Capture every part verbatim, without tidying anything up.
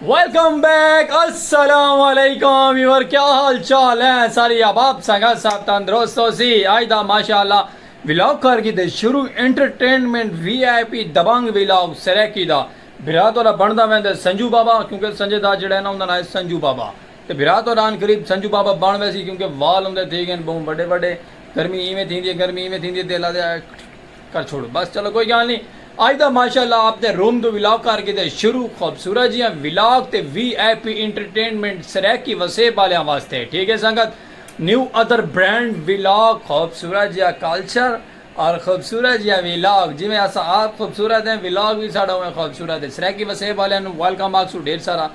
Welcome back. السلام علیکم viewer, کیا حال چال ہیں؟ ساری احباب سنگت سب تندرست ہو سی؟ آج دا ماشاءاللہ ولاگ کر گھدے شروع، انٹرٹینمنٹ وی آئی پی دبنگ ولاگ سرائیکی دا۔ بھرا تہاݙا بݨدا ویندے سنجو بابا، کیونکہ سنجے دا جڑا ہے نا، اوندا ناں ہے سنجو بابا۔ تے بھرا تہاݙا عن قریب سنجو بابا بݨ ویسی، کیونکہ وال اوندے تھی ڳئے ٻہوں وݙے وݙے۔ گرمی ایویں تھیندی ہے، گرمی ایویں تھیندی ہے، تے اللہ دے کر چھوڑو بس۔ چلو کوئی ڳالھ نہیں۔ اڄ دا ماشاءاللہ آپ دے روم دو ولاگ کر گھدے شروع، خوبصورت جیاں ولاگ تے وی آئی پی انٹرٹینمنٹ سرائیکی وسیب والیاں واسطے، ٹھیک ہے سنگت؟ نیو ادر برانڈ ولاگ، خوبصورت جیاں کلچر اور خوبصورت جیاں ولاگ۔ جیویں اساں آپ خوبصورت ہیں، ولاگ وی ساݙا اوویں خوبصورت ہے۔ سرائیکی وسیب والیاں نوں ویلکم آکھسوں ڈھیر سارا۔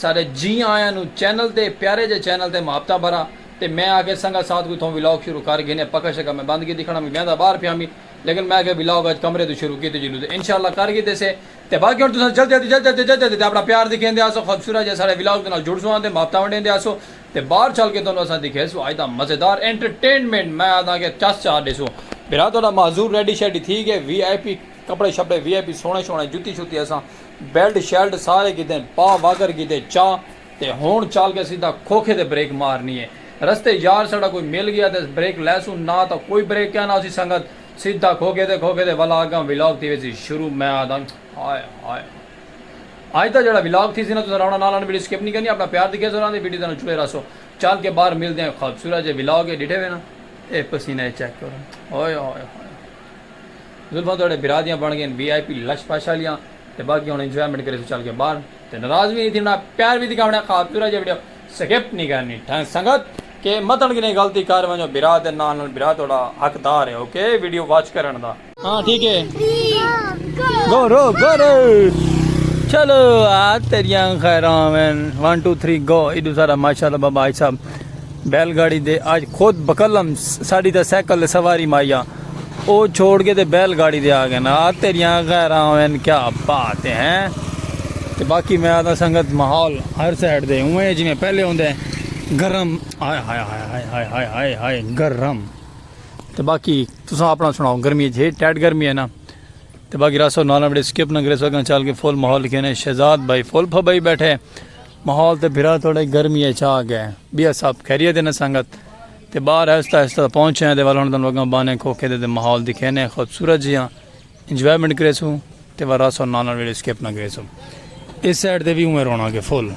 سارے جی آیاں نوں چینل تے، پیارے جے چینل تے محبتاں بھرا۔ تے میں آکھیا سنگت ساتھ کوئی تھوں ولاگ شروع کر گھنے، پکا شکا میں بند کی دکھنا، میں ویندا باہر پیا می، لیکن میں آکھیا ولاگ اج کمرے توں شروع کیتے جلو تے انشاءاللہ کر گھدے سے۔ تے باقی ہن تساں جلدی جلدی جلدی جلدی جلدی تے اپنا پیار دکھیندے آسو، خوبصورت جے سارے ولاگ دے نال جڑسو آندے، محبتاں ونڈیندے آسو۔ تے باہر چل کے تانوں اساں دکھیسوں اج دا مزیدار انٹرٹینمنٹ، میں آکھدا کہ چس چا ݙیسوں۔ بھرا تہاݙا معذور، ریڈی شیڈی تھی ڳئے، وی آئی پی کپڑے شپڑے، وی آئی پی سوہݨے شوہݨے، جتی شتی اساں بیلٹ شیلٹ سارے گھدے، پا واگر گھدے، چا۔ تے ہݨ چل کے سیدھا کھوکھے تے بریک مارنی ہے۔ رستے یار ساݙا کوئی مل ڳیا تے بریک لیسوں، نہ تاں کوئی بریک کیا نہ ہوسی سنگت۔ سیدھا کھوکھے تے کھوکھے تے ولا اڳاں ولاگ تھی ویسی شروع۔ میں آکھدا ہائے ہائے۔ اڄ دا جیڑھا ولاگ تھیسی نا، تساں رہوݨا نال، ویڈیو سکپ نہیں کرنی، اپنا پیار دکھیسو، نال ویڈیو تانوں جڑے رہسو۔ چل کے باہر ملدے ہیں، خوبصورت جے ولاگ ہے، ڈٹھے وے نا، اے پسینہ اے چیک کرو، اوئے ہوئے ہوئے۔ زلفاں تہاݙے بھرا دیاں بݨ ڳئین وی آئی پی لش پش آلیاں، تے باقی ہݨ انجوائمنٹ کریسوں چل کے باہر۔ تے ناراض وی نہیں تھیوݨا، پیار وی دکھاوݨا، خوبصورت جے ویڈیو سکپ نہیں کرنی۔ ٹھیک سنگت، کہ متݨ کنے غلطی کر ونڄو، بھرا دے نال نال بھرا تہاݙا حقدار ہے، اوکے، ویڈیو واچ کرݨ دا۔ ہاں، ٹھیک ہے۔ گو رو، گو رو۔ چلو، آ تیریاں خیراں وین۔ ون، ٹو، تھری، گو۔ ایڈو سارا ماشاءاللہ بابا حاج صاحب بیل گاڑی دے اڄ خود بقلم س-، ساݙی تاں سائیکل تے سواری مائی آ۔ او چھوڑ کے تے بیل گاڑی دے آ ڳئے نا۔ آ تیریاں خیراں وین، کیا بات ہے۔ تے باقی میں آکھدا سنگت ماحول ہر سائیڈ دے اونویں جیویں پہلے ہوندے گرم۔ ہائے، ہائے، ہائے، گرم۔ تے باقی تساں اپݨا سݨاؤ، گرمی اچ ہے، ٹائٹ گرمی ہے نا؟ تے باقی راسو نال ویڈیو سکپ نہ کریسو، اڳاں چل کے فل ماحول ݙکھینے۔ شہزاد بھائی فل پھبئی بیٹھے، ماحول تے بھرا تہاݙے گرمی اچ آ ڳئے۔ ٻیا سب خیریت ہے نا سنگت؟ تے باہر آہستہ آہستہ پہنچے ہیں، تے ول ہݨ تانوں اڳاں بانے کھوکھے دے تے ماحول ݙکھینے، خوبصورت جیاں انجوائمنٹ کریسوں۔ تے ورا سو نال نال ویڈیو سکپ نہ کریسو۔ اس سائیڈ تے وی اونویں رونق ہے فل۔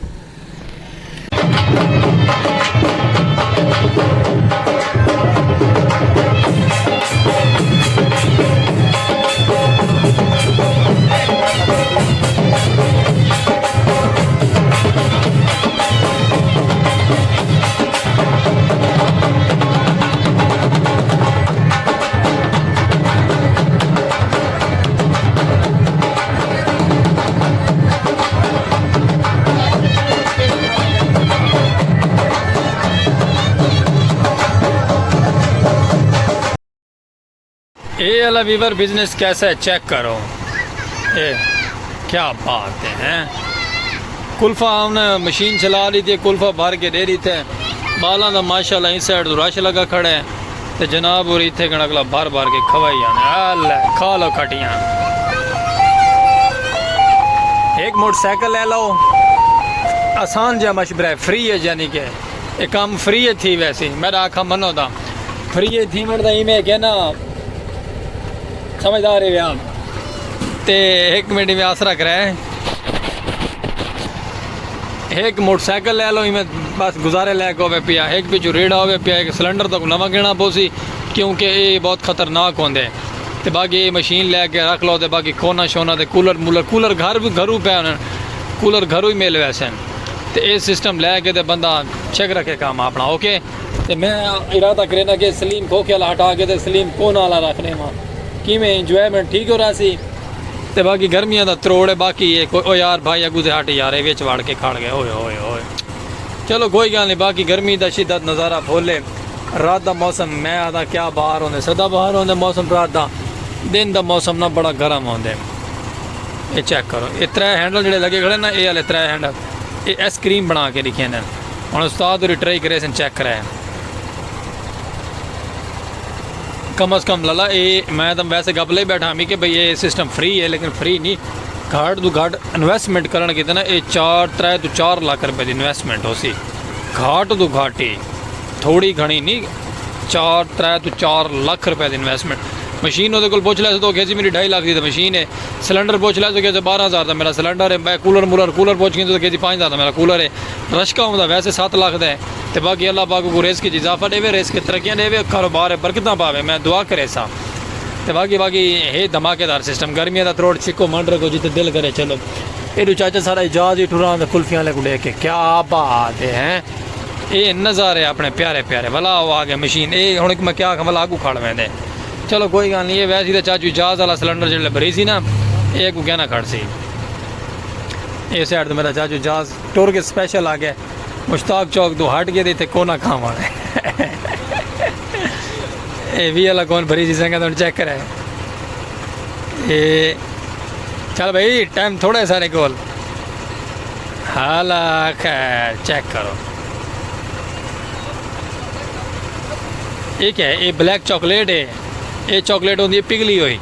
اے والا ویور بزنس کیسا ہے، چیک کرو۔ اے کیا بات ہے، ہیں؟ کلفہ ہن مشین چلا ݙتی ہے، کلفہ بھر کے ݙے ݙتے۔ ٻالاں دا ماشاءاللہ ایں سائیڈ توں رش لڳا کھڑا ہے۔ تے جناب اور اتھے کن اڳلا بھر بھر کے کھوائی آنے۔ اللہ، کھا لو کھٹیاں۔ ایک موٹر سائیکل لے لو۔ آسان جا مشورہ ہے، فری ہے، یعنی کہ اے کم فری ہے تھی ویسی۔ میݙا آکھا منو تاں فری ہے تھی، من دا ایویں کہ نا سمجھدار ہے آپ۔ تے ہک منٹ میں آسرا کرے۔ ہک موٹر سائیکل لے لو، ایویں بس گزارے لے کے ہووے پیا، ہک پچھوں ریڑھا ہووے پیا، ہک سلنڈر تک نواں گھنݨا پوسی، کیونکہ اے بہت خطرناک ہوندے۔ تے باقی اے مشین لے کے رکھ لو، تے باقی کونا شونا تے کولر مولر، کولر گھر وی گھروں پئے ہوندن، کولر گھروں ہی مل ویسن۔ تے اے سسٹم لے کے تے بندہ چیک رکھے کم اپݨا، اوکے۔ تے میں ارادہ کرینا کہ سلیم کھوکھے والا ہٹا کے تے سلیم کونا والا رکھ ݙیواں، کیویں انجوائمنٹ ٹھیک ہو رہسی۔ تے باقی گرمیاں دا تروڑ ہے، باقی اے کوئی، او یار بھائی اڳوں تے ہٹ یار، اے وچ وڑ کے کھڑ ڳئے، اوئے ہوئے ہوئے۔ چلو کوئی ڳالھ نہیں، باقی گرمی دا شدت نظارہ پھولے۔ رات دا موسم میں آکھدا کیا بہار ہوندے، سدا بہار ہوندے موسم رات دا۔ دن دا موسم نا بڑا گرم ہوندے۔ اے چیک کرو، اے ترے ہینڈل جیڑھے لڳے کھڑے نا، اے والے ترے ہینڈل، اے آئس کریم بݨا کے ݙکھیندے۔ ہݨ استاد ہوری ٹرائی کریسن، چیک کرائے۔ کم از کم لالا، اے میں تاں ویسے گپ لئی بیٹھا ہمی کہ بھئی اے سسٹم فری ہے، لیکن فری نہیں، گھٹ توں گھٹ انویسٹمنٹ کرݨ کیتے نا، اے چار، ترے توں چار لکھ روپے دی انویسٹمنٹ ہوسی۔ گھٹ توں گھٹ ہی، تھوڑی گھݨی نہیں، چار، ترے توں چار لکھ روپے دی انویسٹمنٹ۔ مشین اوندے کول پُچھ لیسو تو کہسی میری ڈھائی لکھ دی تاں مشین ہے۔ سلنڈر پُچھ لیسو، کہسی بارہ ہزار دا میرا سلنڈر ہے۔ میں کولر مولر، کولر پُچھ گھنسو تو کہسی پنج ہزار دا میرا کولر ہے۔ رشکہ ہوندا ویسے ست لکھ دا ہے۔ تے باقی اللہ پاک کوں رزق اچ اضافہ ݙیوے، رزق اچ ترقیاں ݙیوے، کاروبار برکتاں پاوے، میں دعا کریساں۔ تے باقی، باقی ہے دھماکے دار سسٹم، گرمیاں دا تروڑ چھکو منڈ رکھو جتھے دل کرے چلو۔ ایݙو چاچا ساݙا اعجاز ہی ٹراں تے کلفیاں والے کوں ݙیکھ کے، کیا بات ہے، ہیں؟ اے نظارے اپݨے پیارے پیارے۔ ولا او آ ڳئے مشین، اے ہݨ میں کیا آکھاں، ولا اڳوں کھڑ ویندے۔ چلو کوئی ڳالھ نہیں، اے ویسے تاں چاچو اعجاز والا سلنڈر جیڑھے بھری سی نا، اے اڳوں کہنا کھڑ سی۔ اے سائیڈ تے میرا چاچو اعجاز ٹر کے سپیشل آ ڳئے۔ مشتاق چوک توں ہٹ کے تے اتھے کونا کھاوݨ۔ اے وی والا کون بھری سی سنگت، ہݨ چیک کرے۔ اے چل بھائی، ٹائم تھوڑا ہے سارے کول۔ حالا خیر، چیک کرو۔ اے کیا ہے؟ اے بلیک چاکلیٹ ہے۔ اے چاکلیٹ ہوندی ہے پگھلی ہوئی۔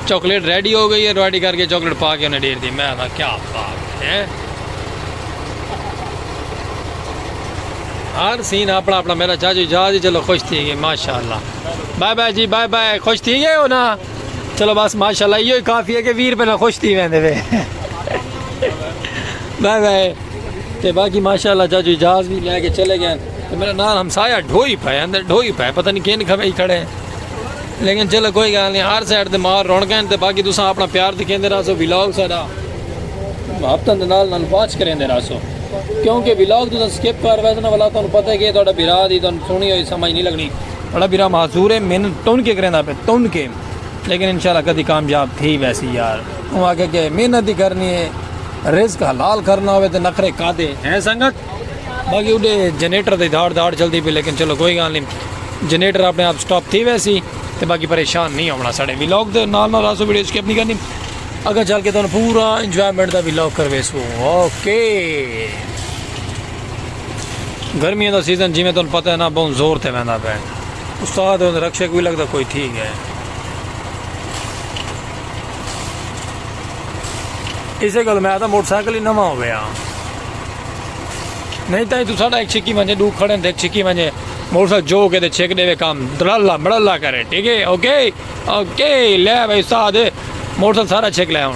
چاکلیٹ ریڈی ہو ڳئی ہے، ریڈی کر کے چاکلیٹ پا کے انہیں ݙے ݙتی۔ میں آکھاں، کیا بات ہے۔ ہر سین اپݨا اپݨا۔ میرا چاچو اعجاز ہی، چلو خوش تھی ڳئے، ماشاءاللہ۔ بائے بائے جی، بائے بائے، خوش تھی ڳئے ہو نا؟ چلو بس ماشاءاللہ، ایہو ہی کافی ہے کہ ویہہ روپے نال خوش تھی ویندے پئے۔ Bye bye. تے باقی ماشاءاللہ چاچو اعجاز وی لے کے چلے ڳئے۔ تے میرے نال ہمسایہ ڈھوئی پئے، اندر ڈھوئی پئے، پتہ نہیں کن کھوے ہی کھڑے ہیں۔ لیکن چلو کوئی ڳالھ نہیں، ہر سائیڈ تے ماحول رونقاں ہن۔ تے باقی تساں اپݨا پیار ݙکھیندے رہسو، ولاگ ساݙا ہفتاں دے نال نال واچ کریندے رہسو، کیونکہ ولاگ تساں سکپ کر ویسو نا، ولا تہاݙوں پتہ ہے کہ تہاݙا بھرا دی تہاݙوں سُݨی ہوئی سمجھ نہیں لڳݨی۔ تہاݙا بھرا معذور ہے، محنت تُن کے کریندا پئے، تُن کے۔ لیکن انشاءاللہ کدی کامیاب تھی ویسی یار۔ اوں آکھیا کہ محنت ہی کرنی ہے، رزق حلال کرݨا ہووے تے نخرے کادے ہیں سنگت۔ باقی اُݙے جنریٹر دی دھاڑ دھاڑ چلدی پئی، لیکن چلو کوئی ڳالھ نہیں، جنریٹر اپݨے آپ سٹاپ تھی ویسی۔ تے باقی پریشان نہیں ہووݨا، ساݙے ولاگ دے نال نال رہسو، ویڈیو سکپ نہیں کرنی۔ اڳاں چل کے تہاݙوں پورا انجوائمنٹ دا ولاگ کرویسوں۔ اوکے۔ گرمیاں دا سیزن جیویں تہاݙوں پتہ ہے نا، ٻہوں زور تے ویندا پئے۔ استاد ہوندے رکشے کوں وی لڳدا کوئی تھی ڳئے۔ اسے ڳالھ میں آکھدا موٹر سائیکل ہی نواں ہووے ہا۔ نہیں تاں اتھوں ساݙا ہک چھکی ونڄے، ݙو کھڑے ہن تے ہک چھکی ونڄے، موٹر سائیکل جو کے تے چھک ݙیوے، کم دڑلا مڑلا کرے، ٹھیک ہے؟ اوکے، اوکے، لے بھائی استاد، موٹر سائیکل سارا چھک لے ہݨ۔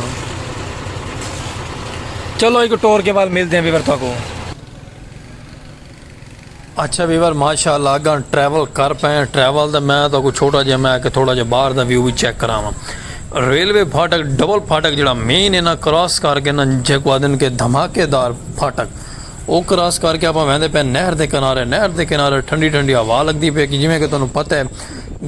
چلو، ایک ٹور کے بعد ملتے ہیں ویور تہاکوں۔ اچھا ویور، ماشاءاللہ، اڳاں ٹریول کر پئے ہیں۔ ٹریول تے میں تہاکوں چھوٹا جیہا، میں کہ تھوڑا جیہا باہر دا ویو وی چیک کراواں۔ ریلوے پھاٹک، ڈبل پھاٹک جیڑھا مین ہے نا، کراس کر کے نا، جیکوں آہدن کہ دھماکے دار پھاٹک، او کراس کر کے آپاں ویندے پئے نہر دے کنارے۔ نہر دے کنارے ٹھنڈی ٹھنڈی ہوا لڳدی پئی، کہ جیویں کہ تہاݙوں پتہ ہے،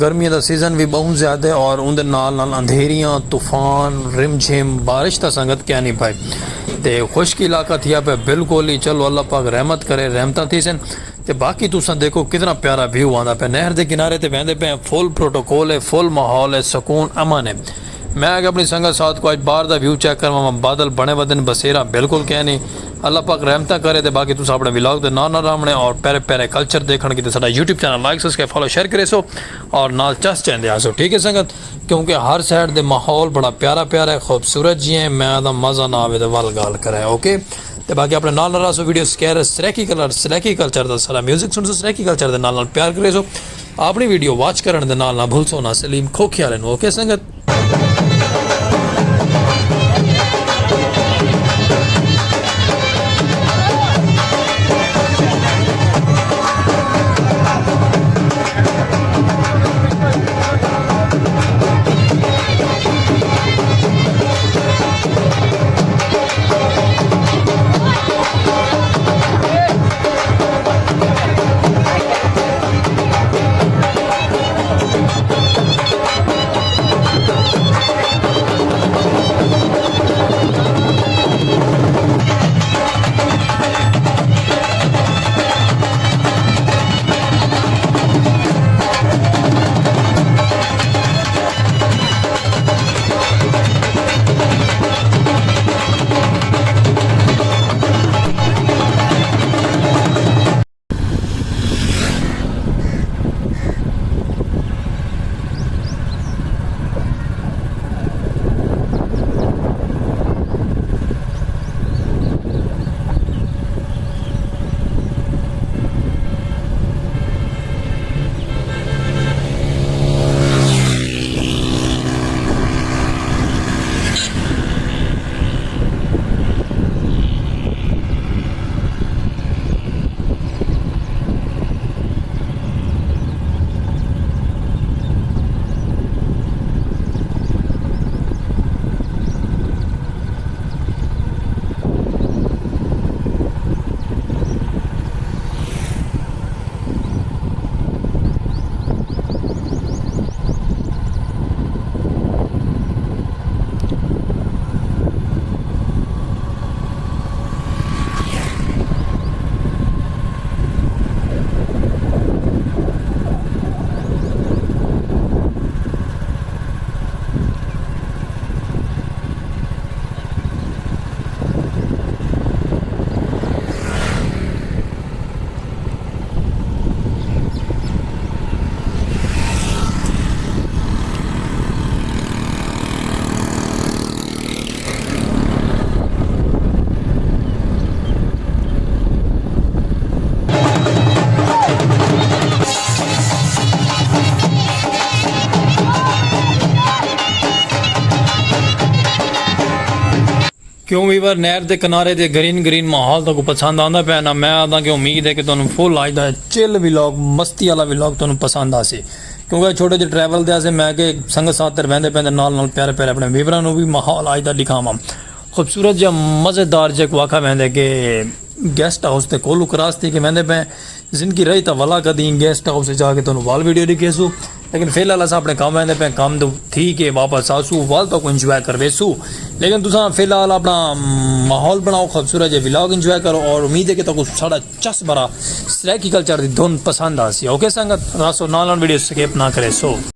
گرمیاں دا سیزن وی ٻہوں زیادہ ہے اور اوندے نال نال اندھیریاں، طوفان، رم جھم، بارش تاں سنگت کیا نہیں پئے۔ تے خشک علاقہ تھیا پئے بالکل ہی۔ چلو، اللہ پاک رحمت کرے، رحمتاں تھیسن۔ تے باقی تساں ݙیکھو کتنا پیارا ویو آندا پئے۔ نہر دے کنارے تے ویندے پئے ہیں، فل پروٹوکول ہے، فل ماحول ہے، سکون، امن ہے۔ میں آکھیا اپݨی سنگت ساتھ کوں اڄ باہر دا ویو چیک کرواواں، بادل بݨے ودن، بسیرا بالکل کائنی۔ اللہ پاک رحمتاں کرے تے باقی تساں اپݨے ولاگ دے نال نال رہوݨے اور پیارے پیارے کلچر ݙیکھݨ کیتے ساݙا YouTube channel like, subscribe, follow, share کریسو اور نال چس چیندے آسو، ٹھیک ہے سنگت؟ کیونکہ ہر سائیڈ دے ماحول بڑا پیارا پیارا ہے، خوبصورت جی ہیں، میں آہداں مزہ نہ آوے تے ول ڳالھ کرے، اوکے؟ تے باقی اپݨے نال نال رہسو، video share, Saraiki colour, Saraiki culture دا سارا میوزک سُݨسو، سرائیکی کلچر دے نال نال پیار کریسو۔ اپݨی ویڈیو واچ کرݨ دے نال نہ بھلسو نا سلیم کھوکھے والے نوں، اوکے سنگت؟ کیوں ویور، نہر دے کنارے تے گرین گرین ماحول تہاکوں پسند آندا پیا نا؟ میں آہداں کہ امید ہے کہ تہانوں فل اج دا چل ولاگ، مستی والا ولاگ تہانوں پسند آسی۔ کیونکہ چھوٹے جے ٹریول تے اسے میں کہ سنگت ساتھ تر ویندے پے تے نال نال پیارے پیارے اپنے ویوراں نوں بھی ماحول اج دا ڈکھاواں۔ خوبصورت جا مزیدار جے کو آکھا ویندے کہ گیسٹ ہاؤس تے کولو کراس تھی کے ویندے پے۔ زندگی رہی تاں ولا کدی گیسٹ ہاؤس جا کے تہانوں وال ویڈیو ڈکھیسوں۔ لیکن فی الحال اساں اپنے کم ویندے پے، کم توں تھی کے واپس آسوں، وال تہاکوں انجوائے کرویسوں۔ لیکن تساں فی الحال اپنا ماحول بناؤ، خوبصورت جے ولاگ انجوائے کرو، اور امید ہے کہ تہاکوں ساڈا چس بھرا سرائیکی کلچر دی دھن پسند آسی۔ اوکے سنگت، راسو نال نال ویڈیو سکپ نہ کریسو۔